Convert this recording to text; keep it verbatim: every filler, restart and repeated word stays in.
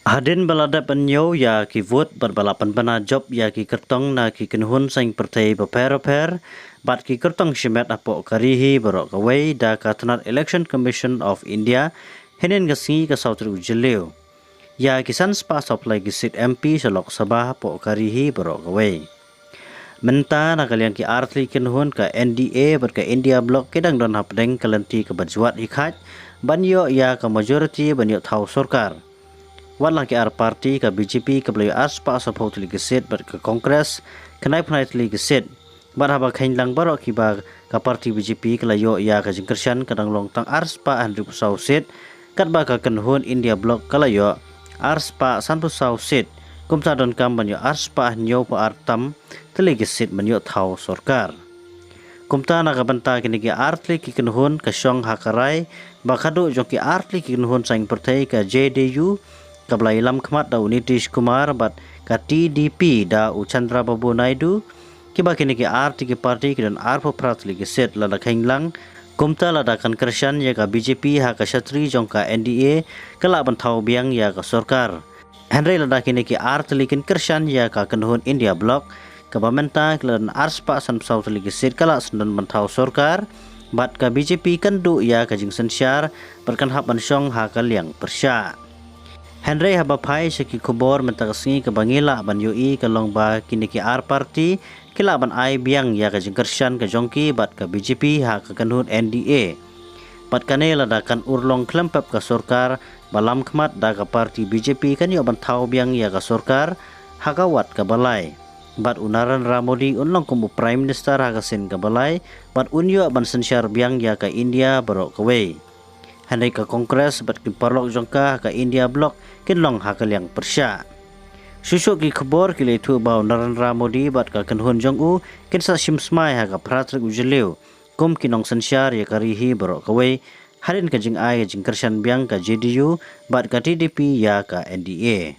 Hadien ba la dep ban ñiew ïa ki vote bad ba la pynbna jop ïa ki kyrtong na ki kynhun seng pyrthei bapher bapher bad ki kyrtong shimet hapoh ka ri hi baroh kawei da ka tnat Election Commission of India, hynnin ka sngi ka saw tarik u Jylliew ïa ki san spah saw phlei ki seat M P sha Lok Sabha hapoh ka ri hi baroh kawei. Mynta na ka liang ki artylli kynhun ka N D A bad ka India Bloc ki dang don hapdeng ka lynti kaba jwat hi khat ban ïoh ïa ka majority ban ïoh thaw sorkar. Wat la ki ar party, ka B J P kaba la ïoh ar spah saphew tylli ki seat bad ka Congress khyndai phew khyndai tylli ki seat. Bad haba kheiñ lang baroh kiba ka party B J P ka la ïoh ïa ka jingkyrshan ka dang long tang ar spah hynriewphew saw seat, katba ka kynhun India Bloc ka la ïoh ar spah sanphew saw seat. Kumta donkam ban ïoh ar spah hynñiewphew ar tam tylli ki seat ban ïoh thaw sorkar. Kumta na ka bynta kine ki artylli ki kynhun ka shong ha ka rai ba ka duh jong ki artylli ki kynhun seng pyrthei ka J D U kaba la ïalam khmat da u Nitish Kumar bad ka T D P da u Chandrababu Naidu, kiba kine ki artylli ki party ki don arphew phra tylli ki seat lada kheiñ lang. Kumta lada kan kyrshan ïa ka B J P ha ka shatri jong ka N D A ka lah ban thaw biang ïa ka sorkar. Hynrei lada kine ki artylli kin kyrshan ïa ka kynhun India Bloc, kaba mynta ki la don ar spah sanphew saw tylli ki seat ka lah sngewdon ban thaw sorkar, bad ka B J P kan duh ïa ka jingsynshar bad kan hap ban shong ha ka liang pyrshah. Hynrei haba phai sha ki khubor mynta ka sngi kaba ngi lah ban ïohi ka long ba kine ki ar party ki lah ban ai biang ïa ka jingkyrshan ka jong ki bad ka B J P ha ka kynhun N D A. Bad kane lada kan urlong khlem pep ka sorkar ba lam khmat da ka party B J P kan ïoh ban thaw biang ïa ka sorkar ha ka wat kaba lai. Bad u Narendra Modi un long kum u Prime Minister ha ka sien kaba lai bad un ïoh ban synshar biang ïa ka India baroh kawei. Hynrei ka Congress bad ki paralok jong ka ha ka India Bloc kin long ha ka liang pyrshah. Shuh shuh ki khubor ki la ïathuh ba u Narendra Modi bad ka kynhun jong u kin sa shim smai ha ka phra tarik u Jylliew kum ki nongsynshar ïa ka ri hi baroh kawei, hadien ka jingai ka jingkyrshan biang ka J D U bad ka T D P ïa ka N D A.